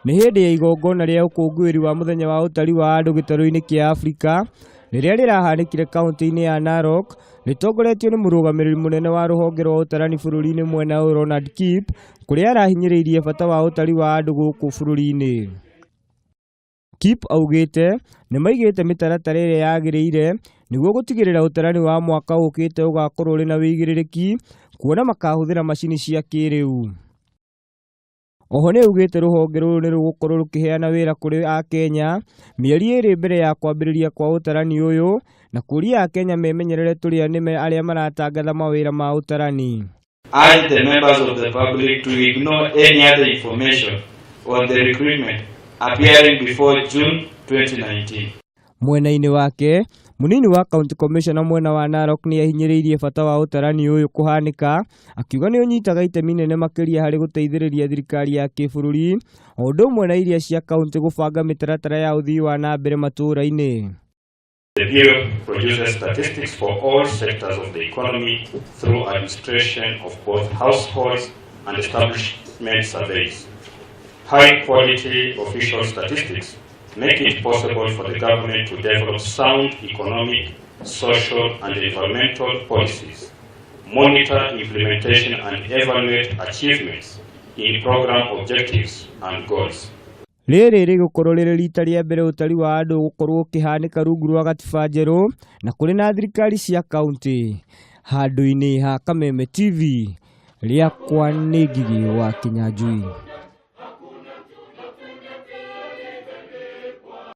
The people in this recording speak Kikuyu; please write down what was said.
Nĩ hĩndĩ ya igongona rĩa ũkũngũĩri wa mũthenya wa ũtari wa andũ gĩtarũ-inĩ kĩa Afrika rĩrĩa rĩrahanĩkire kaunti-inĩ ya Narok rĩtongoretio nĩ mũrũgamĩrĩri mũnene wa rũhonge rwa ũtarani bũrũri-inĩ mwena ũyũ Ronald Kip kũrĩa arahinyĩrĩirie bata wa ũtari wa andũ gũkũ bũrũri-inĩ. Kip augĩte nĩmaigĩte mĩtaratara ĩrĩa yagĩrĩire nĩguo gũtigĩrĩra ũtarani wa mwaka ũkĩte ũgakorwo ũrĩ na wĩigĩrĩrĩki kuona makahũthĩra macini cia kĩrĩu. Oho nĩaugĩte rũhonge rũrũ nĩrũgũkorwo rũkĩheana wĩra kũrĩ akenya mĩeri ĩrĩ mbere ya kwambĩrĩria kwa ũtarani ũyũ na kũria akenya memenyerere tũrĩa nĩme arĩa maratangatha mawĩra ma ũtarani. Urge the members of the public to ignore any other information on the recruitment appearing before June 2019. Mwena-inĩ wake, mũnini wa county commissioner mwena wa Narok nĩ ahinyĩrĩirie bata wa ũtarani ũyũ kũhanĩka, akiuga nĩ ũnyitaga itemi nene makĩria harĩ gũteithĩrĩria thirikari ya kĩbũrũri o ũndũ ũmwe na iria cia kaunti gũbanga mĩtaratara ya ũthii wa na mbere matũũra-inĩ. The Bureau produces statistics for all sectors of the economy through administration of both households and establishment surveys. High quality official statistics make it possible for the government to develop sound economic, social, and environmental policies, monitor implementation and evaluate achievements in program objectives and goals. Rĩrĩ rĩgũkorwo rĩrĩ rita rĩa mbere ũtari wa andũ gũkorwo ũkĩhanĩka rungu rwa gatiba njerũ na kũrĩ na thirikari cia kaunti. Handũ-inĩ ha Kameme TV, rĩakwa nĩ Ngigĩ wa Kĩnyanjui.